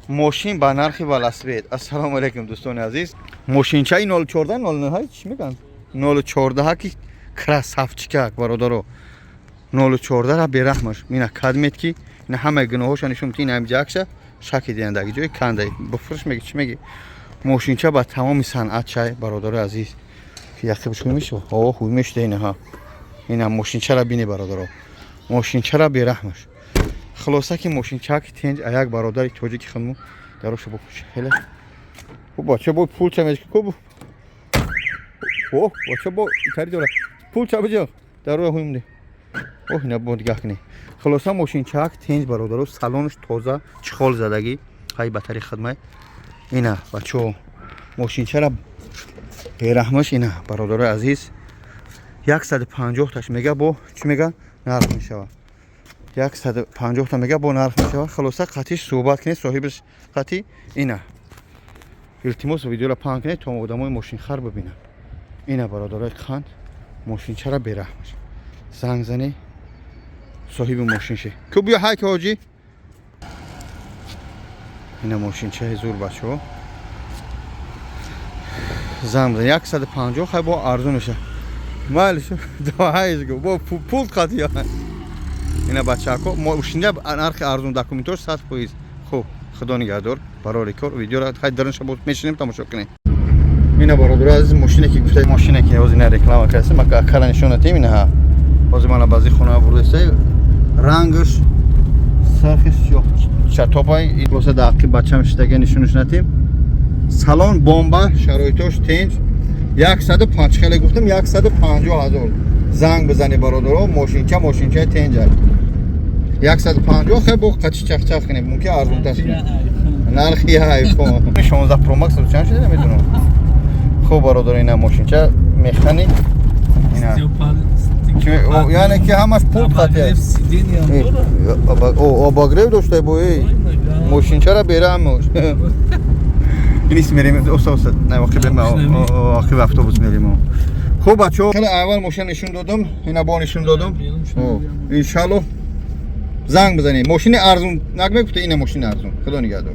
Мошин ба нархи велосипед. Ассалому алайкум, дӯстони азиз. Мошинчаи 04 09, чӣ мегӯянд, 04 ки красавчикак, бародаро. 04 ра бераҳмаш ина кадмет ки ина ҳамаи гуноҳоша нишон ки ина ҳамҷакша шаки дияндаги ҷои кандай бифурш меги, чӣ меги. Мошинча ба тамоми санъат чай, бародарои азиз, ки яқибш хуй мешава. О, хуй мешуда. Инаҳа, ина мошинчара бини, бародаро, мошинчара бераҳмаш. Хулоса ки мошинчаки тенҷ, а як бародари тоҷики худму дароша бокуш хеле. Бо бача, бо пул ча мешки ку. О, бача, бо итари дора пул ча биҷо дароя хуймди. Оҳ, ина бо дигаҳ кунӣ. Хулоса, мошинчак тенҷ, бародаро, салонаш тоза, чехол задагӣ, ҳай ба тари хидмат. Ина, бачао, мошинчара бераҳмаш. Ина, бародарои азиз, 150 таш мега, бо чӣ мега, нарх мешава. 150 та мега, бо нарх мешава. Хулоса, қатиш суҳбат кунед, соҳибаш қатӣ. Ина, илтимос, видеоро паҳн кунед, то одамои мошинхар бибинанд. Ина, бародарои қанд, мошинчара бераҳмаш. Занг зани, соҳиби мошин ше. Ку биё, ҳай ки ҳоҷӣ. Ина мошинчаи зур, бачаҳо. Занг бизан, 150, хай бо арзун меша. Майли, ҳайш бо пул қатӣ. Ина, бачаҳако, мошинча нархи арзун, документош 100%. Хуб, худо нигаҳдор, барори кор. Видеоро хай дарунша боз мешинем, тамошо кунем. Ина, бародари азиз, мошине ки гуфта, мошине ки ҳозир ина реклама кардем, акара нишон додем. Ина ҳозир мана баъзи хона бурдаста, рангаш сархи сиёҳ чатопай. Хулоса, дар ақи бачам шидага, нишонаш натем. Салон бомба, шароитош тенҷ. 105 хеле гуфтам, 150 000. Занг бизани, бародаро, мошинча, мошинчаи тенҷа. 150, хел бо қачи чахчах кунем, мумкин арзонтар кунем. Нархи айфон 16 Pro Max чанд шуда, намедонам. Хуб, бародаро, ина мошинча механик ина. Яъне ки ҳамаш пул қатия. Обогрев дошта бо мошинчара бераҳмош. Инис мерем, оста оста, не, оқиби автобус мерем. Хуб, бачаҳо, хеле аввал мошина нишон додам, ина бо нишон додам. Иншаллоҳ, занг бизанед. Мошини арзун нак мегуфта, ина мошини арзун. Худо нигаҳдор.